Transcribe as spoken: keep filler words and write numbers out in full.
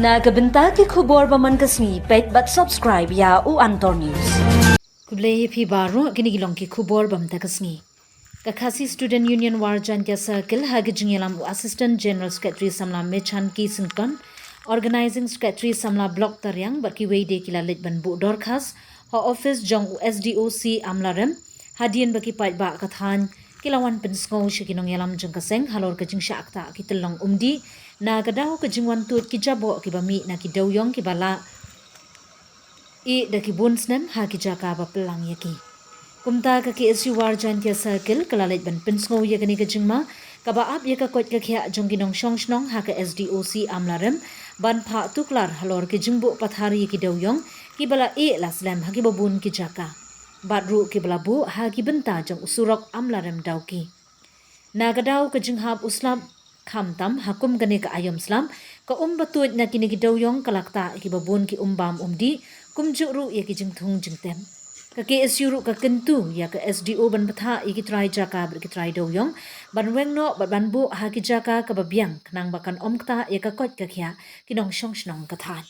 Na ka bynta ki khubor ba man ka sngi, peit bad subscribe ïa u Antor News. Khublei ïa phi baroh, kine ki long ki khubor ba mynta ka sngi. Ka Khasi Student Union War Jaintia Circle ha ka jingïalam u Assistant General Secretary Samla Mechan K Syngkon, Organizing Secretary Samla Block Tariang bad kiwei de ki la leit ban buh dorkhas ha office jong u S D O C Amlarem, hadien ba ki paidbah ka thaiñ ki la wan pynsngew sha ki nongïalam jong ka seng halor ka jingshah ktah ki tyllong umdih na ka daw ka jingwan tuid ki jaboh kiba mih na ki dewïong kiba la ih da ki bun snem ha ki jaka ba pyllang ïa ki. Kumta ka K S U War Jaintia Circle ka la leit ban pynsngew ïa kane ka jingma kaba ap ïa ka koit ka khiah jong ki nongshong shnong ha ka S D O C Amlarem ban phah tuklar halor ki jingbuh pathar ïa ki dewïong kiba la ih la slem ha kiba bun ki jaka bad ruh kiba la buh ha ki bynta jong u surok Amlarem Dawki. Na ka daw ka jinghap u slap, khamtam ha kum kane ka aïom slap, ka um ba tuid na kine ki dewïong ka la ktah ïa kiba bun ki um bam um dih, kumjuh ruh ïa ki jingthung jingtep. Ka K S U ruh ka kyntu ïa ka S D O ban bthah ïa ki trai jaka bad ki trai dewïong ban weng noh bad ban buh ha ki jaka kaba biang khnang ba kan ym ktah ïa ka koit ka khiah ki nongshong shnong ka thaiñ.